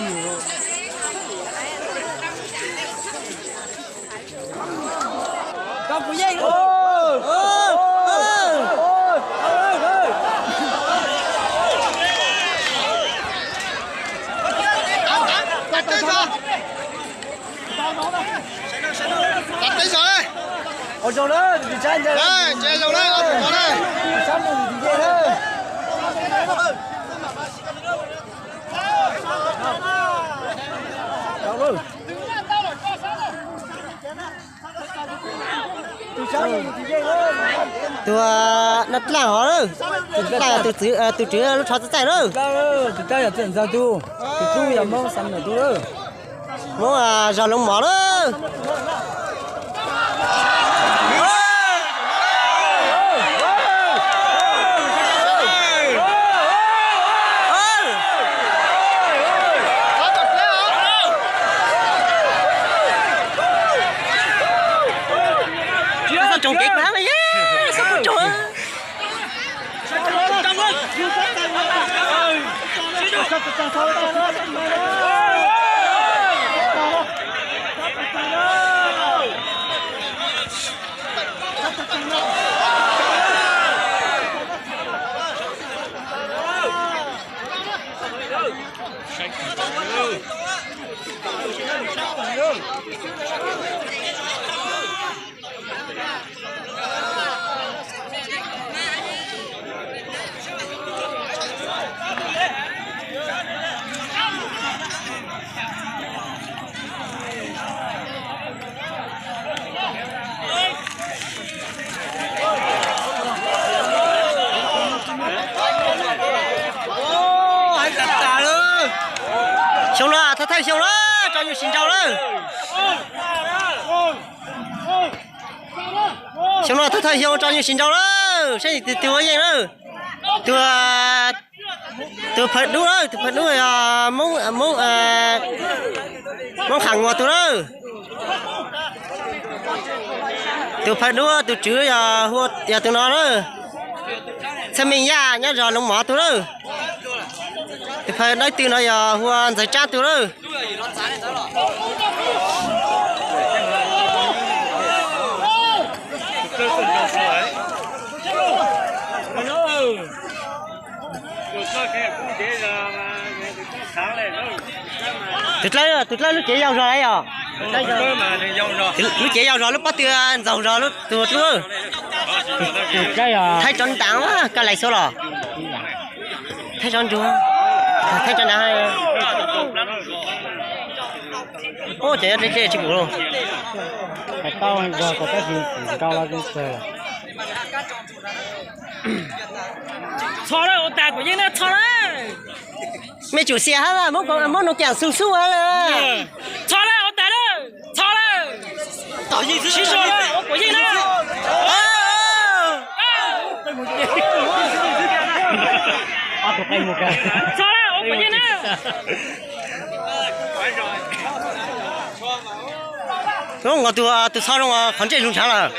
Tus dlaaj hov lawm, tus dlaaj yog tus tswv lub tsho txaij lawm. Tus dlaaj yog txwj ntxawg tug, tus dub yog Hmoob Xam Nom tug lawm. Hmoob zog Loov Mov lawm. Tsoom kev kov, tsoom Xyoo no thawj thawj xyoo lawm, tso nyuj sib nraus lawm. Xyoo no thawj thawj xyoo tso nyuj sib nraus lawm, saib twg ua yeej lawm. Tus, tus phawj dub lawm, tus phawj dub yog Moob, Moob Qham Nguas tug lawm. Tus phawj dub tus tswv yog, yog tus no lawm. Txhiaj Meej Yaj nyob zos Loov Mov tug lawm. Tus phawj dawb tw no yog hu ua Ntxawg Tsab tug lawm. Tus dlawb, tus dlawb lub cev yau zog lawm yog? Lub cev yau zog, lub pob tw ntxaug zog lub tus dlub. Thaib tsov nrad, koj lais xwb los? Thaib tsov nrad, thaib tsov nrad. Ub, ces nyob deb deb tsis pum lauj. Hais tau zog tas tab sis nrau los txawg. Txho lawm, ua tas kuam yeej na, txho lawm. Mej tsum xiam hab, muab noo kiam xu xu hab lawm. Txho lawm, ua tas lawm, txho lawm. Sib zog lawm, ua kuam yeej na. Txho lawm, ua kuam yeej na. Ub, tus, tus txho zoo qhov ntsej lug nrhav lawm.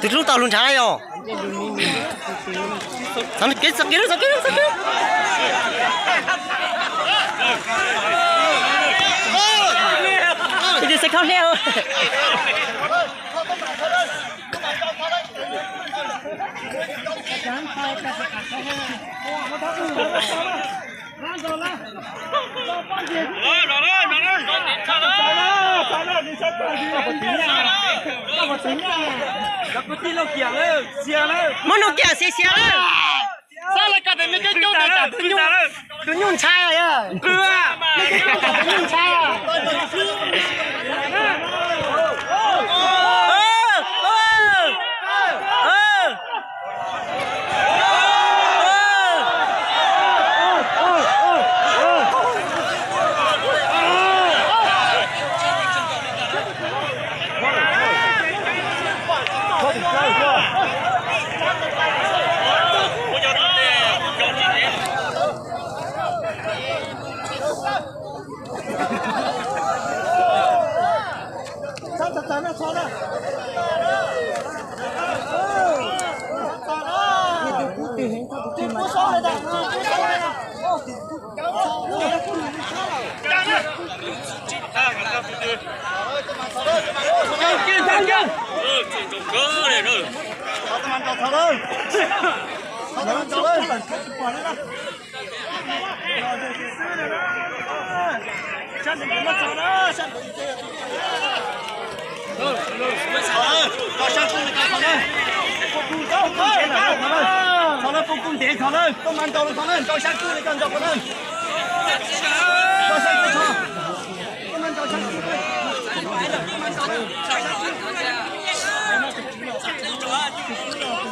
Tus dlub tau lug nrhav yog. Txov kev, txov kev, txov kev, txov kev. Tus xav khaub hleb. Muab noo kiam xiav xiav lawm. Tus nyuj ntshai, tus nyuj ntshai.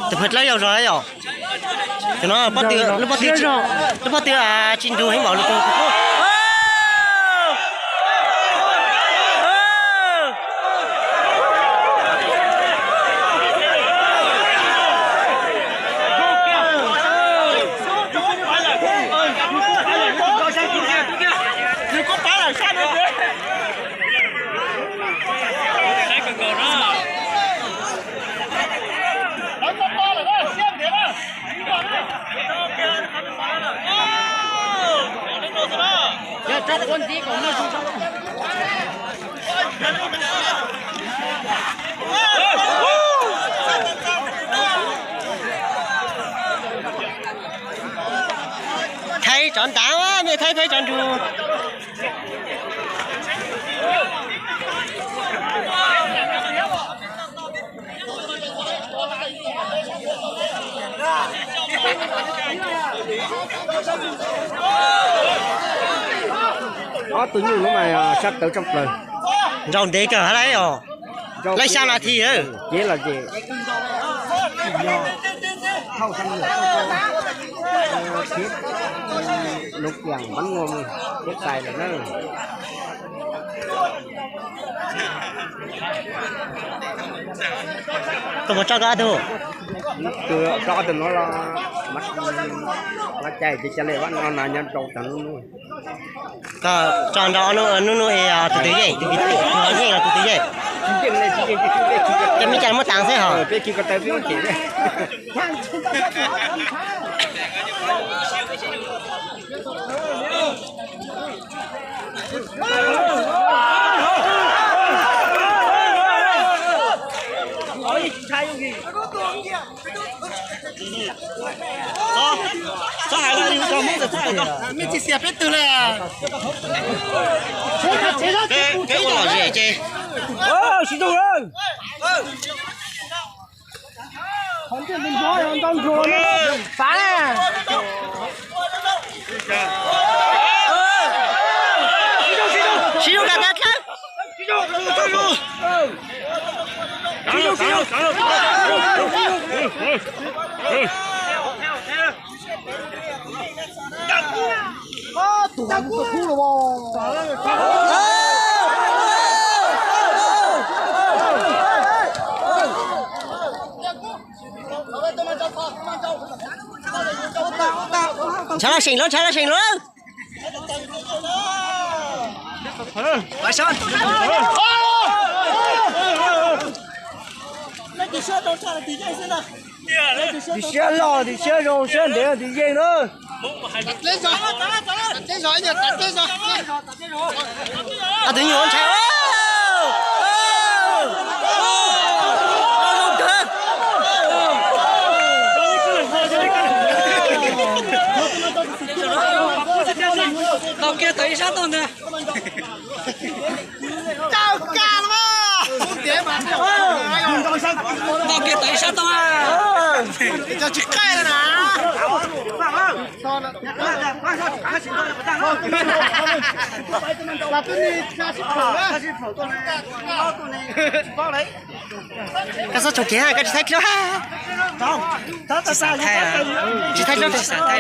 Tus phaw dlawb yau zog yom. Cov no pob tw, lub pob tw, lub pob tw tsis nrug heev npaum lub tus. Thaib tsov ntav, mej thaib thaib tsov nrug. Ob tug nyuj no mas sab tawv tshaj plaws. Nraus ntev kawg hab lauj os. Laib xya nas this. Ces los ces thauj xab nyuam thiab, lub kiag npab ua thiab txais lawm na. Koj puas tso koj ob tug? Tso ob tug no los, los cais ces ca le vaj no na nyob rau tag lub hnub. Koj tso nrau ob nub, nub nub es tus twg yeej, tus twg yeej los tus twg yeej. Ces mej ca muab tas xwb hos. Mej tsis xiam peb tug li. Peb ua lom zem ces. Xav na. Sib zog kam tas dlawb. Ntshav los seem lawm, ntshav los seem lawm. Tim siab loj, tim siab zoo, siab ntev, tim yeej na. Ob tug nyuj ntshai. Tau kiag tawm ib sab tau ntag. Tau kiag tawm ib sab tau. Tsis qaij na. Koj txhob tsaug kev, koj tsis thaij dlua. Tsis xav thaij, tsis thaij dlua, tsis xav thaij.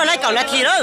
Laib kaum nas this lawm.